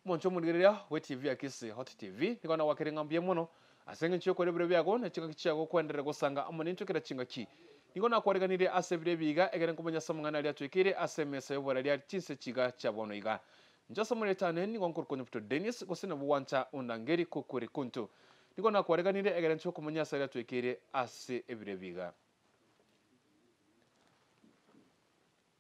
Omonto omorigereria bwe TV ya Kisii Hot TV, nigo nagwakire ng'a mbuya mono ase engencho y'okora ebiro biago ne chingaki chiago kwenderera gosanga amo nintwe kera chingaki. Nigo nakwareganirie ase ebiro ebi iga egere nkomanya ase amang'ana aria atwekeire ase emesa y'oboraria chinse chiga chia bono iga. Inche ase omoreta one nigo nkorokwa Nyabuto Dennis gose nabo gwancha ondangeri kokore konto. Nigo nakwareganirie egere nche okomanya ase aria atwekeire ase ebiro ebi iga.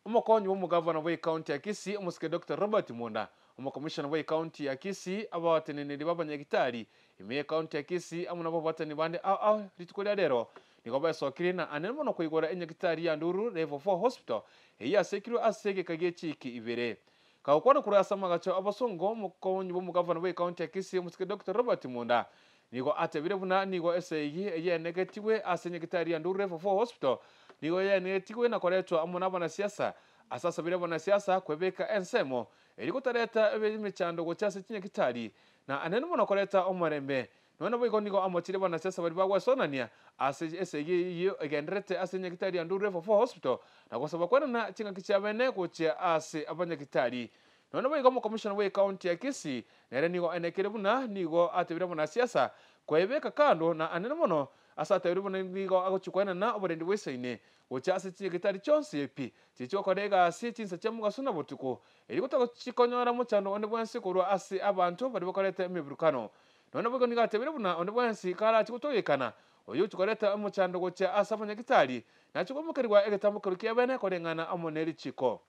Omokonyi bw'omogavana bw'ecounty ya Kisii, omosike Doctor Robert Monda, omokomishona bw'ecounty ya Kisii, abateneneri b'abanyagitari ime y'ecounty ya Kisii amo nababwatani bande ao ao rituko ria rero nigo besokirie na anene mono koigora enyagitari ya Nduru Level 4 Hospital eyio yasekirwe ase egeka gie chiiki ibere. Kagokwana korwa ase amagacho abasongo, omokonyi bw'omogavana bw'ecounty ya Kisii, omosike Doctor Robert Monda Nigo atebire buna nigo esegi eyenegetigwe ase nyagitari ya Nduru Level 4 Hospital nigo yenegetigwe na koretwa amo nabanasiasa ase asabire abanasiasa kwebeka ensemo erio gotareta emechando gocha ase chinyagitari na anene mono koreta omorembe. Nonya naboigo nigo amochirie abanasiasa baria bagwesonania ase esegi eyio egendererete ase nyagitari ya Nduru Level 4 Hospital na gosaba kwenana chingaki chiabene gochia ase abanyagitari. Nonya naboigo omokomishona bw'ecounty ya Kisii nere nigo aenekire buna nigo atebire omonasiasa koebeka kando na anene mono ase atebire buna nigo agochia koenana oborendi bw'esaine gochia ase chinyagitari chionsi pi chichia gokora egasi chinsa chia mogaso na botuko erio gotagochikonyora mochando onde bwensi korwa ase abanto baria bakoreta emeburukano. Nonya naboigo nigo atebire buna onde bwensi karachie gotogekana oyo ochia koreta omochando gochia ase abanyagitari nachie koimokerigwa egetambokero kiabene koreng'ana amo nerichiko.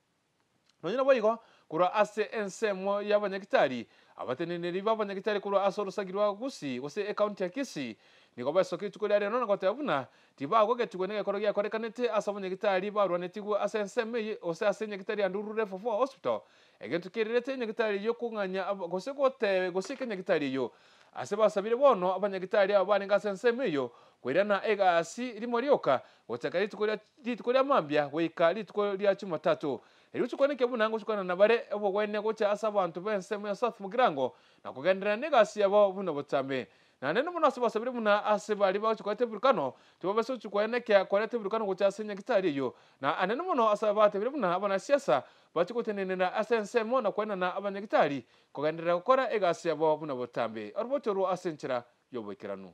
Nonya naboigo, korwa ase ensemo y'abanyagitari, abateneneri b'abanyagitari korwa ase orosagi rwa Gusii gose ekaunti ya Kisii nigo baesokia rituko ria rero na goteba buna tibagogetigwe negekoro giakorekanete ase abanyagitari barwanetigwe ase ensemo eye gose ase enyagitari ya Ndurure Level 4 Hospital egento kererete enyagitari eyio kong'anya gose gotebe gosieka enyagitari eyio ase basabire bono abanyagitari aba barenge ase ensemo eyio koirana egasi rimo rioka gochaka rituko ria Rituko ria mambia goika rituko ria Jumatatu. Erio chikwaneke buna ngochukana nabare obogwenia gocha ase abanto b'ensemo ya South Mugirango na kogenderera negasi yabo buna botambe. Naende mono ase basabire buna ase baria bagochia koreta eburukano tibabasa gochia koenekia koreta eburukano gocha ase nyagitari eyio. Na anene mono ase abatebire buna abanasiasa bachie gotenenera ase ensemo na koenana abanyagitari kogenderera gokora egasi yabo buna botambe. Oroboti orwo ase enchera y'oboikeranu.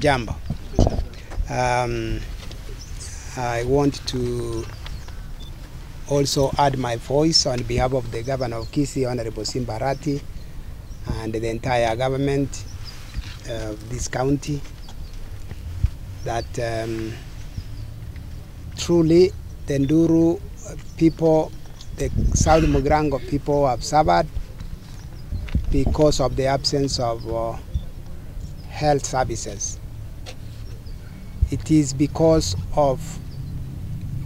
Jambo. Um, I want to also add my voice on behalf of the Governor of Kisii, Honorable Simba Arati, and the entire government of this county that um, truly the Nduru people, the South Mugirango people have suffered because of the absence of uh, health services. It is because of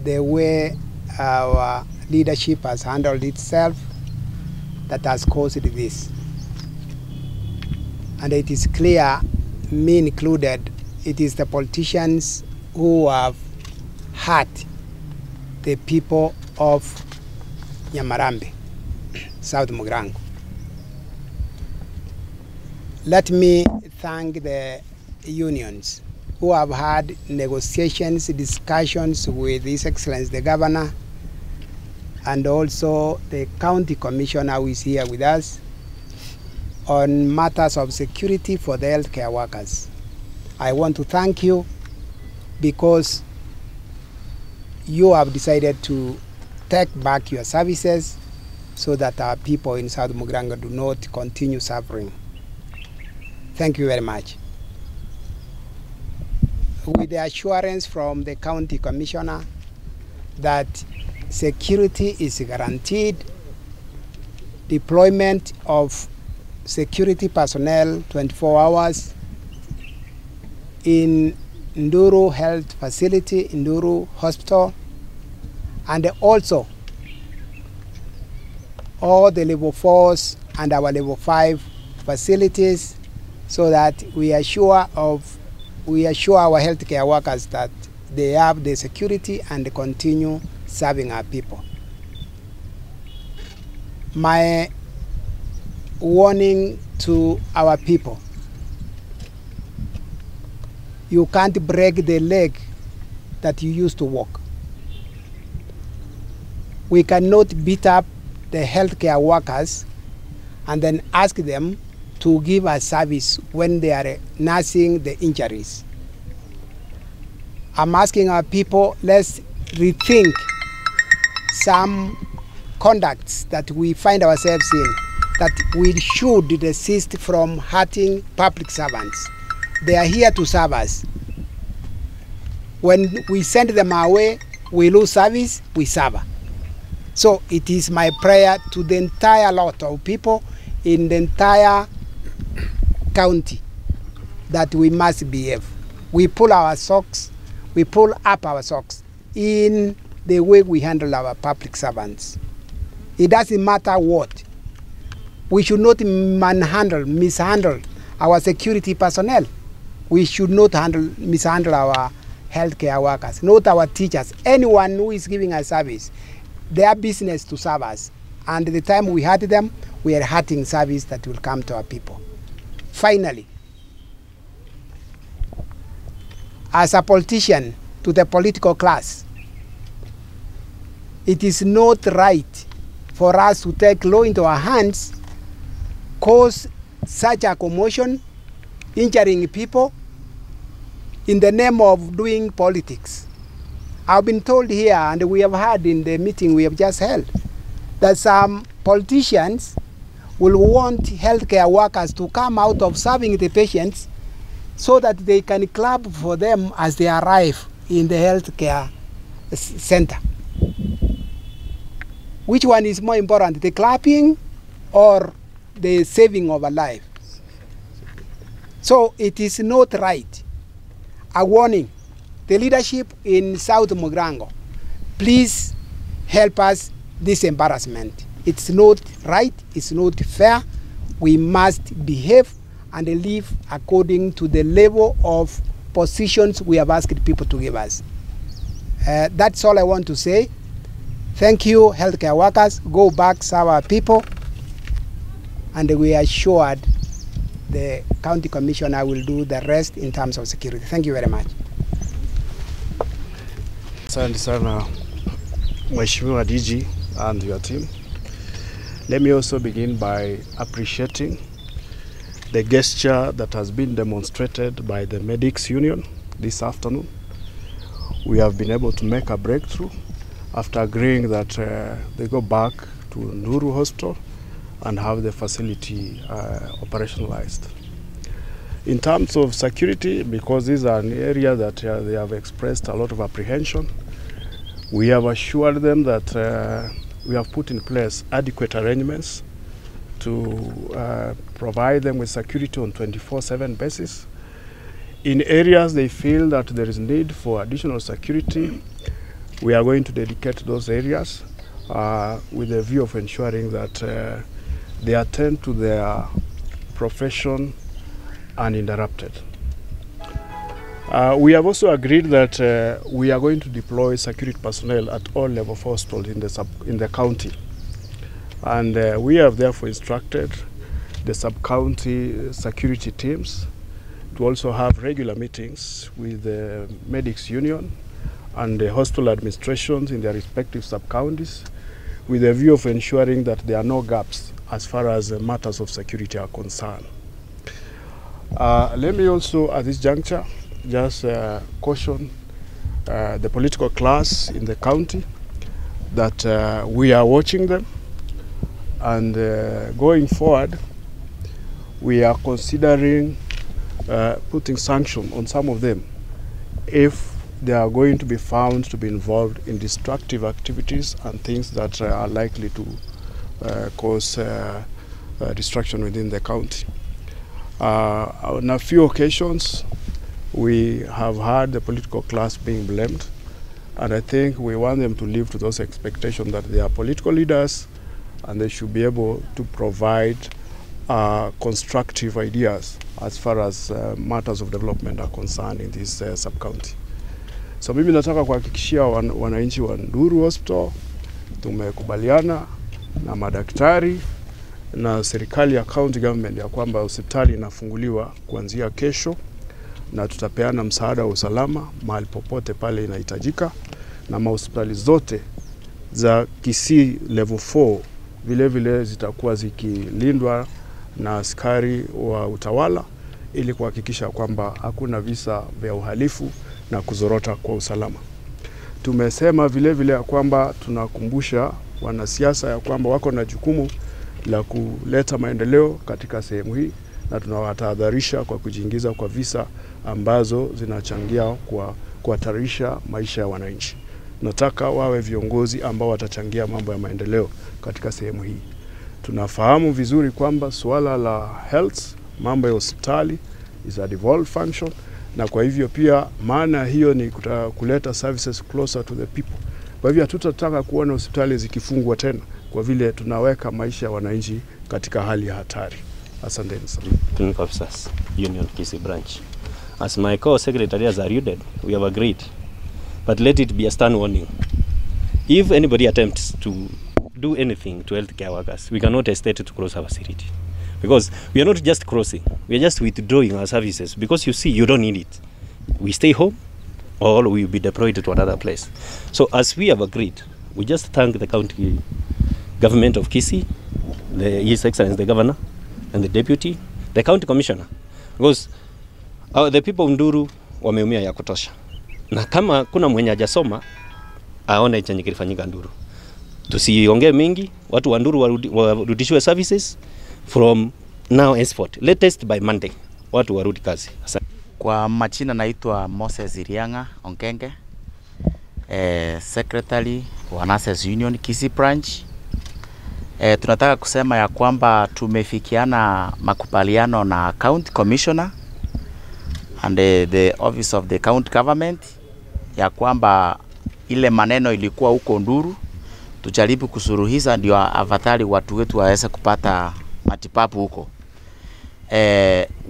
the way our leadership has handled itself that has caused this. And it is clear, me included, it is the politicians who have hurt the people of Nyamarambe, South Mugirango. Let me thank the unions who have had negotiations, discussions with His Excellency the Governor and also the County Commissioner who is here with us on matters of security for the healthcare workers. I want to thank you because you have decided to take back your services so that our people in South Mugirango do not continue suffering. Thank you very much. With the assurance from the county commissioner that security is guaranteed, deployment of security personnel 24 hours in Nduru Health Facility, Nduru Hospital, and also all the level 4s and our level 5 facilities so that we are sure of we assure our healthcare workers that they have the security and continue serving our people. My warning to our people you can't break the leg that you used to walk. We cannot beat up the healthcare workers and then ask them to give us service when they are nursing the injuries. I'm asking our people, let's rethink some conducts that we find ourselves in, that we should desist from hurting public servants. They are here to serve us. When we send them away, we lose service, we suffer. So it is my prayer to the entire lot of people in the entire county that we must behave. We pull our socks, we pull up our socks in the way we handle our public servants. It doesn't matter what. We should not manhandle, mishandle our security personnel. We should not handle, mishandle our healthcare workers, not our teachers, anyone who is giving us service. Their business to serve us. And the time we hurt them, we are hurting service that will come to our people. Finally, as a politician to the political class, it is not right for us to take law into our hands, cause such a commotion, injuring people in the name of doing politics. I've been told here, and we have heard in the meeting we have just held, that some politicians will want healthcare workers to come out of serving the patients so that they can clap for them as they arrive in the healthcare center. Which one is more important, the clapping or the saving of a life? So it is not right. A warning, the leadership in South Mugirango, please help us this embarrassment. It's not right, it's not fair. We must behave and live according to the level of positions we have asked people to give us. That's all I want to say. Thank you, healthcare workers. Go back, serve our people. And we are assured the county commissioner will do the rest in terms of security. Thank you very much. Asante sana Mheshimiwa DG and your team. Let me also begin by appreciating the gesture that has been demonstrated by the Medics Union this afternoon. We have been able to make a breakthrough after agreeing that they go back to Nduru Hospital and have the facility operationalized. In terms of security, because this is an area that they have expressed a lot of apprehension, we have assured them that we have put in place adequate arrangements to provide them with security on 24/7 basis. In areas they feel that there is need for additional security, we are going to dedicate those areas with a view of ensuring that they attend to their profession uninterrupted. We have also agreed that we are going to deploy security personnel at all level of hospitals in the county. And we have therefore instructed the sub-county security teams to also have regular meetings with the Medics Union and the hospital administrations in their respective sub-counties with a view of ensuring that there are no gaps as far as matters of security are concerned. Let me also at this juncture just caution the political class in the county that we are watching them, and going forward we are considering putting sanction on some of them if they are going to be found to be involved in destructive activities and things that are likely to cause destruction within the county. On a few occasions, we have had the political class being blamed, and I think we want them to live to those expectations that they are political leaders and they should be able to provide constructive ideas as far as matters of development are concerned in this sub-county. So mimi nataka kuhakikishia wananchi wa Nduru Hospital tumekubaliana na madaktari na serikali ya county government ya kwamba hospitali inafunguliwa kuanzia kesho, na tutapeana msaada wa usalama mahali popote pale inahitajika, na mahospitali zote za Kisii level 4 Vile vile zitakuwa zikilindwa na askari wa utawala ili kuhakikisha kwamba hakuna visa vya uhalifu na kuzorota kwa usalama. Tumesema vile vile ya kwamba tunakumbusha wanasiasa ya kwamba wako na jukumu la kuleta maendeleo katika sehemu hii, na tunawatahadharisha kwa kujiingiza kwa visa ambazo zinachangia kwa kuhatarisha maisha ya wananchi. Nataka wawe viongozi ambao watachangia mambo ya maendeleo katika sehemu hii. Tunafahamu vizuri kwamba suala la health, mambo ya hospitali is a devolved function, na kwa hivyo pia maana hiyo ni kuleta services closer to the people. Kwa hivyo hatutataka kuona hospitali zikifungwa tena, kwa vile tunaweka maisha ya wananchi katika hali ya hatari. Asanteni sana. Clinical Officers Union Kisii branch. As my co-secretary has alluded, we have agreed. But let it be a stern warning. If anybody attempts to do anything to healthcare workers, we cannot hesitate to close our facility. Because we are not just crossing, we are just withdrawing our services because you see, you don't need it. We stay home or we will be deployed to another place. So as we have agreed, we just thank the county government of Kisii, His Excellency the Governor, and the deputy, the county commissioner, because the people of Nduru wameumia ya kutosha, na kama kuna mwenye hajasoma aone chenye kilifanyika Nduru. Tusiongee mingi, watu wa Nduru warudishiwe services from now henceforth, latest by Monday, watu warudi kazi. Asante. Kwa majina naitwa Moses Irianga Ongenge, Secretary wa Nurses Union Kisii Branch. Tunataka kusema ya kwamba tumefikiana makubaliano na County Commissioner and the Office of the County Government ya kwamba ile maneno ilikuwa huko Nduru tujaribu kusuluhisha, ndio afadhali watu wetu waweze kupata matibabu huko.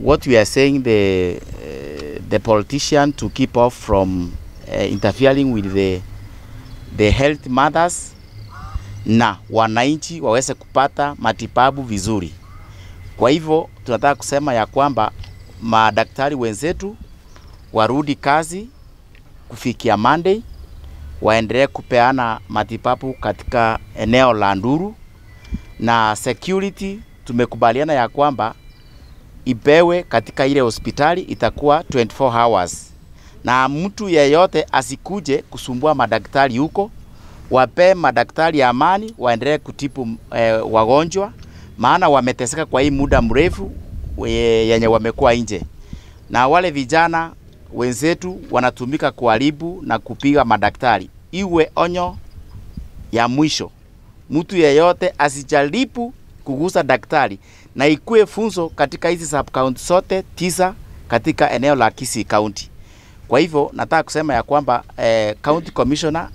What we are saying the politician to keep off from interfering with the health matters na wananchi waweze kupata matibabu vizuri. Kwa hivyo tunataka kusema ya kwamba madaktari wenzetu warudi kazi kufikia Monday, waendelee kupeana matibabu katika eneo la Nduru, na security tumekubaliana ya kwamba ipewe katika ile hospitali itakuwa 24 hours, na mtu yeyote asikuje kusumbua madaktari huko. Wape madaktari amani, waendelee kutibu wagonjwa, maana wameteseka kwa hii muda mrefu yenye wamekuwa nje, na wale vijana wenzetu wanatumika kuharibu na kupiga madaktari. Iwe onyo ya mwisho, mtu yeyote asijaribu kugusa daktari, na ikue funzo katika hizi sub county zote 9 katika eneo la Kisii County. Kwa hivyo nataka kusema ya kwamba County Commissioner,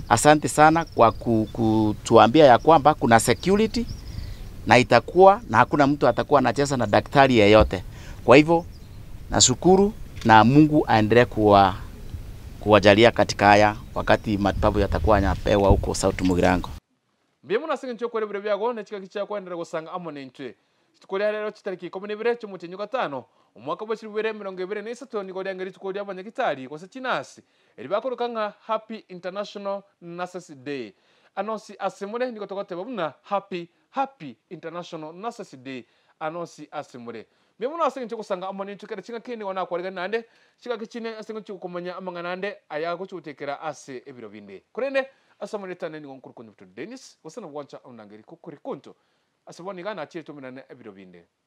asante sana kwa kutuambia ya kwamba kuna security na itakuwa na hakuna mtu atakuwa anacheza na daktari yeyote. Kwa hivyo nashukuru na Mungu aendelee kuwajalia katika haya wakati matibabu yatakuwa yanapewa huko South Mugirango. Mbiye muno ase eng'encho okore ebiro biago na chikaki chia kwenderera gosanga amo na intwe. Rituko ria rero chitariki 12 chiomotienyi gatano omwaka bwa 2023 nigo riange rituko ria abanyagitari gose chinasi eri bakoroka ng'a Happy International Nurses Day. Anosi ase more nigo togoteba buna Happy International Nurses Day anosi ase more. Mbuya mono ase eng'encho ogosanga amo nintwe kera ching'aki nigo nakwarigani naende ching'aki chine ase eng'encho okomanya amang'ana ande aya agochigotekera ase ebiro binde. Korende ase amoretane nigo nkorukonya Dennis gose nabwancha onangeri kokore konto ase bono iga nachire tomenane ebiro binde.